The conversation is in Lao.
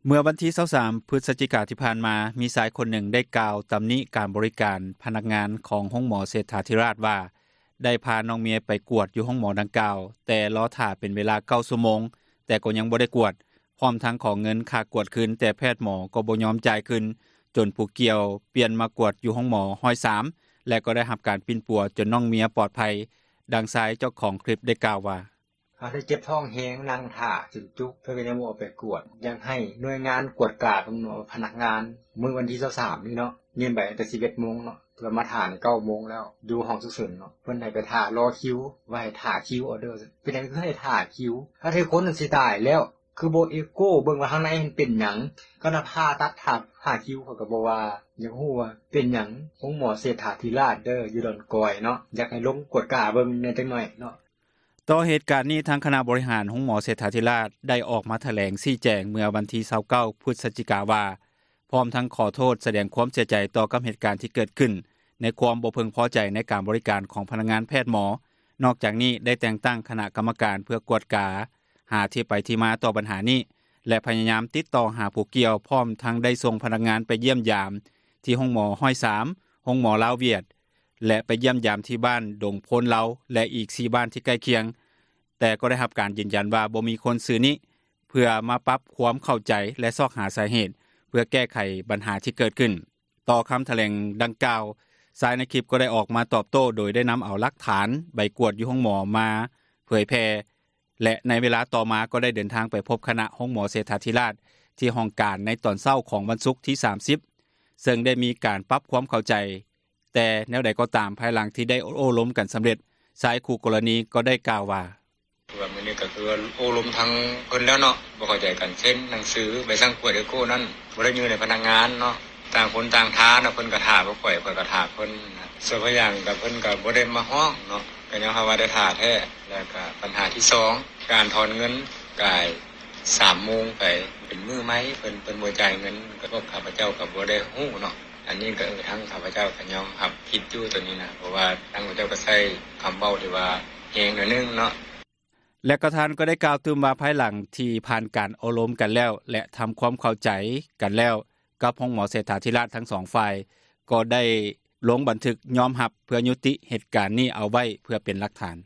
ເມື່ອວັນທີ 23 ພຶສຈິກາ ທີ່ຜ່ານມາ ມີຊາຍຄົນໜຶ່ງ ໄດ້ກ່າວຕຳນິ ການບໍລິການ ພະນັກງານ ຂອງໂຮງໝໍ ເສດຖາທິຣາດ ວ່າ ໄດ້ພານ້ອງເມຍ ໄປກວດຢູ່ໂຮງໝໍ ດັ່ງກ່າວ ແຕ່ລໍຖ້າເປັນເວລາ 9 ຊົ່ວໂມງ ແຕ່ກໍຍັງບໍ່ໄດ້ກວດ ພ້ອມທັງຂໍເງິນ ຄ່າກວດຄືນ ແຕ່ແພດໝໍ ກໍບໍ່ຍອມຈ່າຍຄືນ ຈົນຜູ້ກ່ຽວ ປ່ຽນມາກວດຢູ່ໂຮງໝໍ 103 ແລະກໍໄດ້ຮັບການປິ່ນປົວ ຈົນນ້ອງເມຍປອດໄພ. ດັ່ງຊາຍເຈົ້າຂອງຄລິບ ໄດ້ກ່າວວ່າ: “ເຮົາໄດ້ເຈັບທ້ອງແຮງ ນັ່ງຖ້າຈົນຈຸກ ເພິ່ນກໍຍັງບໍ່ເອົາໄປກວດ ຢາກໃຫ້ໜ່ວຍງານກວດກາ ເບິ່ງເນາະ ພະນັກງານ ມື້ວັນທີ 23 ນີ້ເນາະ ຍື່ນໃບຕັ້ງແຕ່ 11 ໂມງເນາະ ເພິ່ນມາຖ້າ 9 ໂມງແລ້ວ ຢູ່ຫ້ອງສຸກເສີນເນາະ ເພິ່ນໃຫ້ໄປຖ້າລໍຄິວ ວ່າໃຫ້ຖ້າຄິວເອົາເດີ ເປັນຫຍັງຄືໃຫ້ຖ້າຄິວ ຖ້າຖືກຄົນນັ້ນຊິຕາຍແລ້ວ ຄືບໍ່ເອໂກ້ເບິ່ງວ່າ ທາງໃນຫັ້ນເປັນຫຍັງ ຂະໜາດຜ່າຕັດ ຖ້າຖ້າຄິວ ຂ້ອຍກໍບໍ່ວ່າ ຢາກຮູ້ວ່າເປັນຫຍັງ ໂຮງໝໍ ເສດຖາທິຣາດເດີ ຢູ່ດອນກອຍເນາະ ຢາກໃຫ້ລົງກວດກາເບິ່ງແດ່ ຈັກໜ້ອຍເນາະ.” ຕໍ່ເຫດການນີ້ ທາງຄະນະບໍລິຫານ ໂຮງໝໍ ເສດຖາທິຣາດ ໄດ້ອອກມາຖະແຫຼງ ຊີ້ແຈງ ເມື່ອວັນທີ 29 ພຶສຈິກາ ວ່າ ພ້ອມທັງຂໍໂທດ ສະແດງຄວາມເສຍໃຈ ຕໍ່ກັບເຫດການທີ່ເກີດຂຶ້ນ ໃນຄວາມບໍ່ເພິ່ງພໍໃຈ ໃນການບໍລິການ ຂອງພະນັກງານແພດໝໍ. ນອກຈາກນີ້ ໄດ້ແຕ່ງຕັ້ງຄະນະກຳມະການ ເພື່ອກວດກາ ຫາທີ່ໄປທີ່ມາ ຕໍ່ບັນຫານີ້ ແລະ ພະຍາຍາມຕິດຕໍ່ຫາຜູ້ກ່ຽວ ພ້ອມທັງໄດ້ສົ່ງພະນັກງານ ໄປຢ້ຽມຢາມ ທີ່ໂຮງໝໍ 103 ໂຮງໝໍລາວ-ຫວຽດ ແລະ ໄປຢ້ຽມຢາມ ທີ່ບ້ານດົງໂພນເລົາ ແລະ ອີກ 4 ບ້ານທີ່ໃກ້ຄຽງ ແຕ່ກໍໄດ້ຮັບການຢືນຢັນວ່າ ບໍ່ມີຄົນຊື່ນີ້ ເພື່ອມາປັບຄວາມເຂົ້າໃຈ ແລະ ຊອກຫາສາເຫດ ເພື່ອແກ້ໄຂບັນຫາ ທີ່ເກີດຂຶ້ນ. ຕໍ່ຄຳຖະແຫຼງດັ່ງກ່າວ ຊາຍໃນຄລິບ ກໍໄດ້ອອກມາຕອບໂຕ້ ໂດຍໄດ້ນຳເອົາຫຼັກຖານ ໃບກວດຢູ່ໂຮງໝໍ ມາເຜີຍແຜ່ ແລະ ໃນເວລາຕໍ່ມາ ກໍໄດ້ເດີນທາງໄປພົບຄະນະໂຮງໝໍ ເສດຖາທິຣາດ ທີ່ຫ້ອງການ ໃນຕອນເຊົ້າ ຂອງວັນສຸກ ທີ 30 ເຊິ່ງໄດ້ມີການປັບຄວາມເຂົ້າໃຈ ແຕ່ແນວໃດກໍຕາມ ພາຍຫຼັງທີ່ໄດ້ໂອ້ລົມກັນສຳເລັດ ຊາຍຄູ່ກໍລະນີ ກໍໄດ້ກ່າວວ່າ: “ຄືວ່າມື້ນີ້ ກໍຄືວ່າໂອ້ລົມທາງເພິ່ນແລ້ວເນາະ ບໍ່ເຂົ້າໃຈກັນ ເຊັນໜັງສື ໃບສັ່ງກວດເອໂກ້ນັ້ນ ບໍ່ໄດ້ຢູ່ໃນພະນັກງານເນາະ ຕ່າງຄົນຕ່າງຖ້າເນາະ ເພິ່ນກໍຖ້າພວກຂ້ອຍ ຂ້ອຍກໍຖ້າເພິ່ນນະ ສ່ວນພະຍານກໍ ເພິ່ນກໍບໍ່ໄດ້ມາຮ້ອງເນາະ ກໍຍອມຮັບວ່າໄດ້ຖ້າແທ້ ແລ້ວກໍບັນຫາທີສອງ ການຖອນເງິນ ກາຍ 3 ໂມງໄປ ເປັນມື້ໃໝ່ ເພິ່ນ ເພິ່ນບໍ່ຈ່າຍເງິນ ກໍພວກຂ້າພະເຈົ້າກໍບໍ່ໄດ້ຮູ້ເນາະ ອັນນີ້ກໍ ເອີ ທາງຂ້າພະເຈົ້າກໍຍອມຮັບຜິດຢູ່ໂຕນີ້ນະ ເພາະວ່າທາງເຂົາເຈົ້າກໍໃຊ້ຄຳເວົ້າທີ່ວ່າແຮງໜ້ອຍໜຶ່ງເນາະ.” ແລະ ກໍທ່ານກໍໄດ້ກ່າວຕື່ມວ່າ ພາຍຫຼັງທີ່ຜ່ານການໂອ້ລົມກັນແລ້ວ ແລະ ທຳຄວາມເຂົ້າໃຈກັນແລ້ວ ກັບໂຮງໝໍເສດຖາທິຣາດ ທັງສອງຝ່າຍ ກໍໄດ້ລົງບັນທຶກຍອມຮັບ ເພື່ອຍຸຕິເຫດການນີ້ເອົາໄວ້ ເພື່ອເປັນຫຼັກຖານ.